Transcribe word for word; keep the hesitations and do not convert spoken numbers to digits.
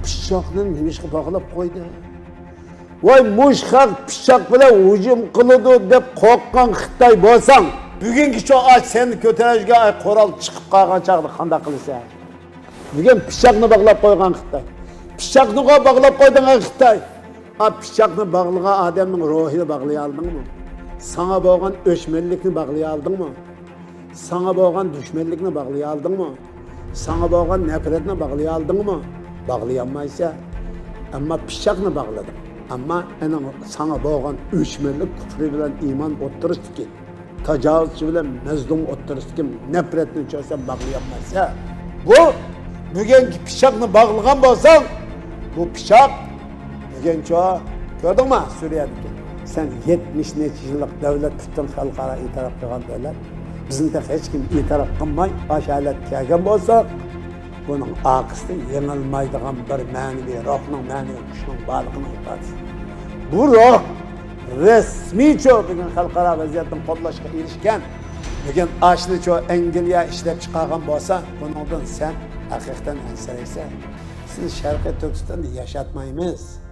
پىچاقنى نېمىشقا باغلاپ قويدى؟ ۋاي، مۇشۇ خەق پىچاق بىلەن ھۇجۇم قىلىدۇ دەپ قورققان خىتاي بولساڭ، بۈگۈنكى شۇ ئاچ سەننى كۆتۈرۈشكە ئاي قورال چىقىپ قالغان چاغدا قانداق قىلىسەن؟ بۈگۈن پىچاقنى باغلاپ قويغان خىتاي. پىچاقنىغا باغلاپ قويدۇڭ ئەي خىتاي. ئا، پىچاقنى باغلىغان ئادەمنىڭ روھىنى باغلىيالدىڭمۇ؟ ساڭا بولغان ئۆچمەنلىكنى باغلىيالدىڭمۇ؟ ساڭا بولغان دۈشمەنلىكنى باغلىيالدىڭمۇ؟ ساڭا بولغان نەپرەتنى باغلىيالدىڭمۇ؟ باغلىيالمايسەن. ئەمما پىچاقنى باغلىدىڭ. ئەمما ئېنىڭ ساڭا بولغان ئۆچمەنلىك كۇپرى بىلەن ئىمان ئوتتۇرىسىدىكى، تاجاۋۇزچى بىلەن مەزلۇم ئوتتۇرىسىدىكى نەپرەتنى چۆسەپ باغلىيالمايسەن. بۇ بۈگۈنكى پىچاقنى باغلىغان بولساڭ، بۇ پىچاق بۈگۈنچۇ، كۆردۈڭمۇ سۈرىيەدىكى؟ سەن يەتمىش نەچچە يىللىق دۆلەت، پۈتۈن خەلقئارا ئېتىراپ قىلغان دۆلەت. بىزنى تېخى ھېچكىم ئېتىراپ قىلماي، ئاشۇ ھالەتكە كەلگەن بولساق، بۇنىڭ ئارقىسىدا يېڭىلمايدىغان بىر مەنىۋى روھنىڭ، مەنىۋى كۈچنىڭ بارلىقىنىڭ ئىپادىسى. بۇ روھ رەسمىيچۇ بۈگۈن خەلقئارا ۋەزىيەتنىڭ قوللاشقا ئېرىشكەن. بۈگۈن ئاشۇنىچۇ ئەنگلىيە ئىشلەپ چىقارغان بولسا، بۇنىڭدىن سەن ھەقىقەتەن ئەنسىرەيسەن. سىز شەرقىي تۈركىستاندا ياشاتمايمىز.